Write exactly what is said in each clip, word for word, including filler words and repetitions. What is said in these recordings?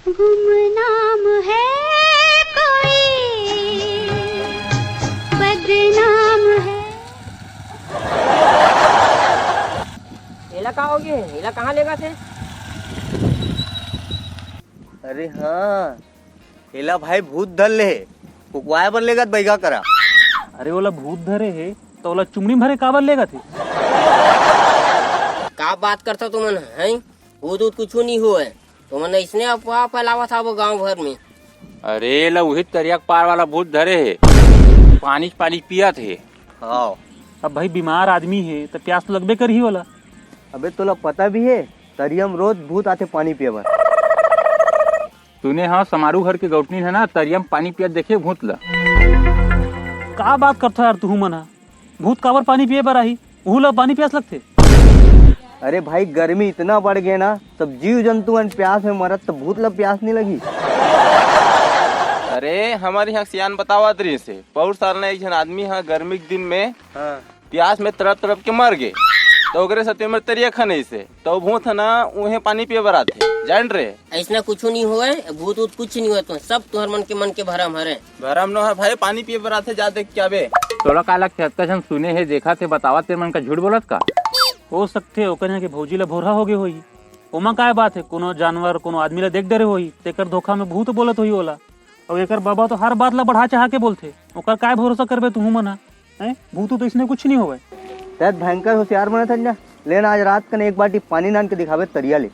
गुमनाम है कोई, बदनाम है। एला का होगे? एला कहाँ लेगथे? अरे हाँ, एला भाई भूत धर ले हे, फुकवाए बर लेगत बइगा करा। अरे ओला भूत धरे हे, त ओला चुमड़ी म भरे काबर लेगथे? का बात करथव तुमन, हैं? भूत ऊत कुछु नइ होवय। तुमन अइसने अफवाह फैलावत हव गांव भर में। अरे, एला उही तरिया के पार वाला भूत धरे हे, पानी पानी पियत हे। हाँ। अब भाई, बीमार आदमी हे, त प्यास तो लगबे करही ओला। अबे, तोला पता भी हे, तरिया म रोज भूत आथे पानी पिए बर। सुने हव, समारू घर के गौटनी हे ना, तरिया म पानी पियत देखे भूत ल। का बात करथव यार तुहू मन ह? भूत काबर पानी पिए बर आही? उहू ल पानी प्यास लगथे? अरे भाई, गर्मी इतना बढ़ गे ना, सब जीव जंतु मन प्यास में मरत, त भूत ल प्यास नइ लगही? अरे, हमर इहाँ सियान बतावत रहिस हे, पउर साल ना एक झन आदमी ह गर्मी के दिन में हाँ। प्यास में तड़प तड़प के मर गे, त ओकरे सेती ओमर तरिया खनइस हे, त ओ भूत ह ना उहें पानी पिए बर आथे, जान रे। अइसना कुछु नइ होवय, भूत ऊत कुछ नइ होवय, तो सब तुहर मन के, मन के भरम हरे। भरम नो हे भाई, पानी पिए बर आथे, जा देख के आबे। तोला का लगथे, अतका झन सुने हे, देखत हे, बतावत हे, मन का झूठ बोलत का? हो सकथे, ओकर इहाँ के भौजी ला भोरहा होगे होही। ओमा काय बात हे, कोनो जानवर, कोनो आदमी ला देख डरे होही, तेकर धोखा में भूत बोलत होही ओला। अउ एकर बाबा तो हर बात ला बढ़ा चढ़ा के बोलथे, ओकर काय भरोसा करबे तुहू मन ह? हैं? भूत तो अइसने कुछ नइ होवय। तैं भयंकर होशियार बनत हस ना। ले ना, आज रात कन एक बाल्टी पानी लान के दिखाबे तरिया ले।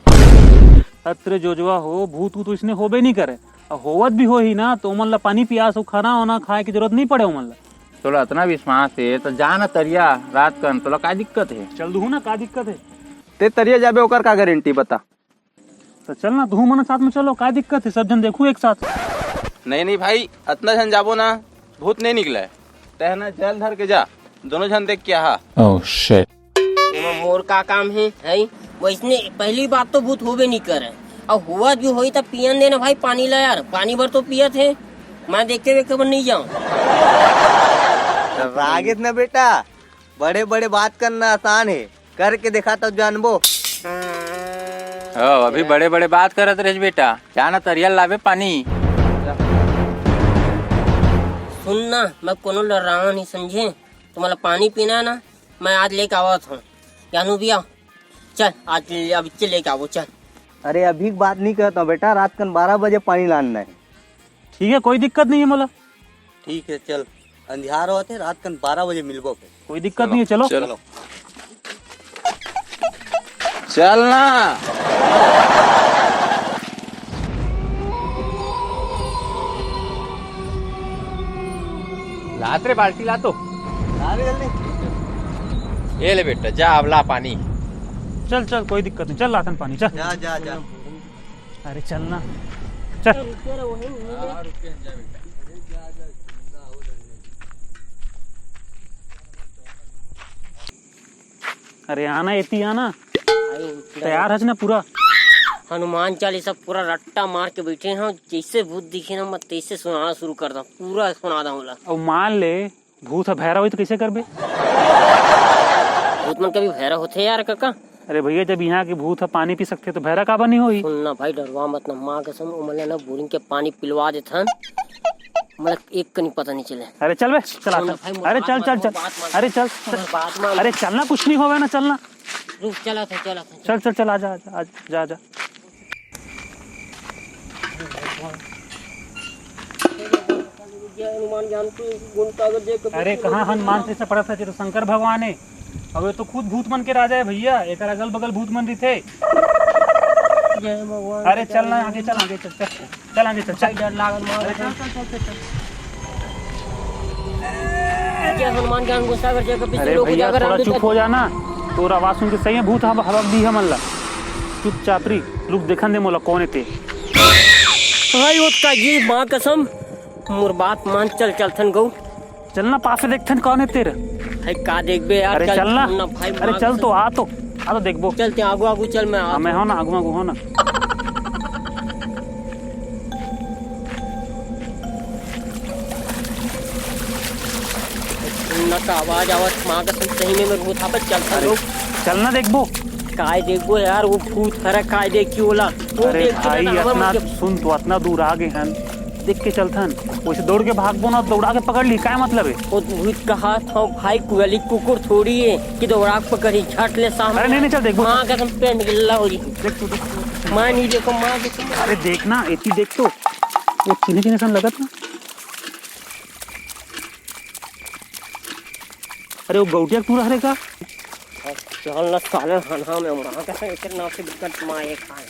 अत रे जोजवा हो, भूत ऊत तो अइसने होबे नइ करय। अउ होवत भी होही ना, त ओमन ला पानी पियास अउ खाना वाना खाए के जरूरत नइ पड़े ओमन ला। तोला अतना विश्वास हे, त जा ना तरिया रात कन, तोला का दिक्कत हे? चल दुहू ना, का दिक्कत हे? तैं तरिया जाबे, ओकर का गारंटी बता? त चल ना, तुहू मन साथ में चलो, का दिक्कत हे? सब झन देखहू एक साथ। नहीं, नहीं भाई, अतना झन जाबो ना, भूत नइ निकलय। तैं ना जल धर के जा, दूनों झन देख के आहा। Oh shit। एमा मोर का काम हे, हई? वइसने पहली बात तो भूत होबे नइ करय, अउ होवत भी होही त पियन दे ना भाई पानी ला यार, पानी भर तो पियत हे, मैं देखे वेखे बर नइ जांव। घबरा गेस ना बेटा, बड़े बड़े बात करना आसान हे, करके देखा तब जानबो। हो, अभी बड़े बड़े बात करत रहेस बेटा, जा ना तरिया ल लाबे पानी। सुन ना, मैं कोनो लड़ावा नइ समझे, तुमला पानी पीना हे ना, मैं आज लेके आवत हंव। जानू भैया, चल, आज ले, अभी चल लेके आवो, चल। अरे, अभी के बात नइ करत हंव बेटा, रात कन बारह बजे पानी लानना हे। ठीक हे, कोई दिक्कत नइ हे मोला। ठीक हे, चल, अंधियार होवत हे, रात कन बारह बजे मिलबो फिर। कोई दिक्कत नइ हे, चलो। चलो। चल ना। लात रे, बाल्टी ला तो। ला रे जल्दी। ये ले बेटा, जा अब ला पानी। चल चल, कोई दिक्कत नइ, चल लाथन पानी, चल। जा, जा, जा। अरे चल ना, चल। अरे आना, एती आना। भाई, तैयार हस ना पूरा? हनुमान चालीसा पूरा रट्टा मार के बइठे हंव, जइसे भूत दिखे ना, मैं तइसे सुनाना शुरू कर दंव, पूरा सुना दंव ओला। अउ मान ले, भूत ह भैरा होही त कइसे करबे? भूत मन कभी भैरा होथे यार कका? अरे भैया, जब इहाँ के भूत ह पानी पी सकथे त भैरा काबर नइ होही? सुन ना भाई, डरवा मत ना, माँ कसम, ओमन ला ना बोरिंग के पानी पिलवा देथन, मतलब एक कनी पता नइ चले। अरे चल बे, चल सुन ना आथन। भाई, मोर अरे बात चल मान, चल मोर चल। बात मान। अरे चल। मोर बात मान। अरे चल ना, कुछ नइ होवय ना, चल ना। रुक, चल आथन, चल आथन। चल चल चल, आजा आजा आजा, जा जा। जय हनुमान ज्ञान गुण सागर जय कपीस अरे तिरोध कहाँ जय हनुमान राम। से पड़त हे, ये तो शंकर भगवान हे। अउ ये तो खुद भूत मन के राजा हे भैया, एकर अगल बगल भूत मन रहिथे। जय भगवान अरे चल ना, आगे चल, आगे चल, चल। चल आगे चल, चल। भाई डर लागल मार। अरे चल चल चल चल चल। जय हनुमान ज्ञान गुण सागर जय कपीस अरे लोक भैया, उजागर थोड़ा रामदूत चुप हो जाना। तोर आवाज सुन के सही में भूत हब-, हबक दिही हमन ला। चुपचाप रही, रुक देखन दे मोला, कौन हे ते। भाई, वो का जी, माँ कसम, मोर बात मान, चल, चलथन गऊ। चल ना, पास से देखथन कौन हे तेरे। भाई, का देखबे यार, अरे चल चल ना। ना भाई, अरे माँ चल कसम। तो, आ तो, आ तो देखबो। चल ते आगू आगू चल, मैं हाँ, आ मैं हूँ ना, आगू आगू हूँ ना। सुन ना का आवाज आवत, माँ कसम, सही में मेरे भूत आपत चलता अरे, लोग। चलना देखबो। काय देखबो यार, वो भूत खरा काय देख के ओला। वो अरे देख के भाई, ना, हमर इतना मन के सुन, तो इतना दूर आ गए हन, देख के चलथन। वैसे दौड़ के भागबो ना, दौड़ा के पकड़ ली, काय मतलब है? वो भूत कहा था भाई, कुली कुकुर थोड़ी है कि दौड़ा के पकड़ी, झट ले सामने। अरे नहीं, नहीं, चल देखबो। माँ कसम, पेट गिल्ला हो जी। देख तू, देख तू। माँ नहीं देखो, माँ देखो। अरे देख ना, एती देख तो, वो चूहे के निशान लगत ना। अरे वो गौटिया टूरा हरे का? चल ना साले, हन हम माँ कसम, एकर नाम से बिकट माँ एक खाए।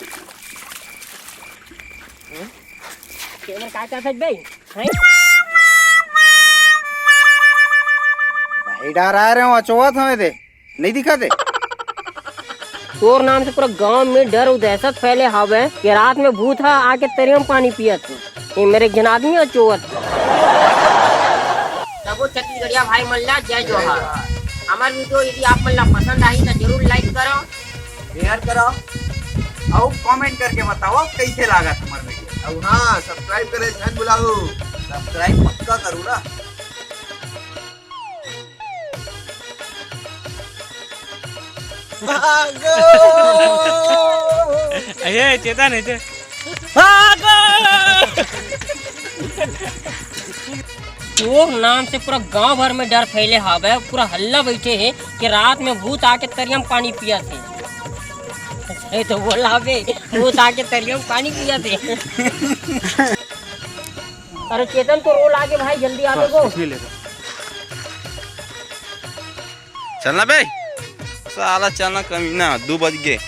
हम्म? केमर काय करत बे? हैं? भाई डरा रहे हो, अचोवत हमें दे। नहीं दिखा दे। तोर नाम से पूरा गांव में डर अउ दहशत फैले हावय कि रात में भूत ह आके तरिया म पानी पियत हे। ये मेरे एक झन आदमी अउ चोवत हे। सबो छत्तीसगढ़िया भाई मन ला जय जोहार। हमर video यदि आप मन ला पसंद आही त जरूर like करो, share करो अउ comment करके बताओ कैसे लागत हमर video। अउ हाँ, subscribe करे झन भुलाहू, subscribe पक्का करू ना। भागो। ए, चेतन, ए, चे-, भागो। तोर नाम से पूरा गांव भर में डर फैले हावय, पूरा हल्ला बैठे हे कि रात में भूत आके तरिया म पानी पियत हे। ए तो बोला बे, भूत आके तरिया म पानी पियत हे। अरे चेतन, तो रोल आगे भाई, जल्दी आ बस, देखो। इसमें ले लो। चलना बे, साला चलना कमीना, दू बज गे।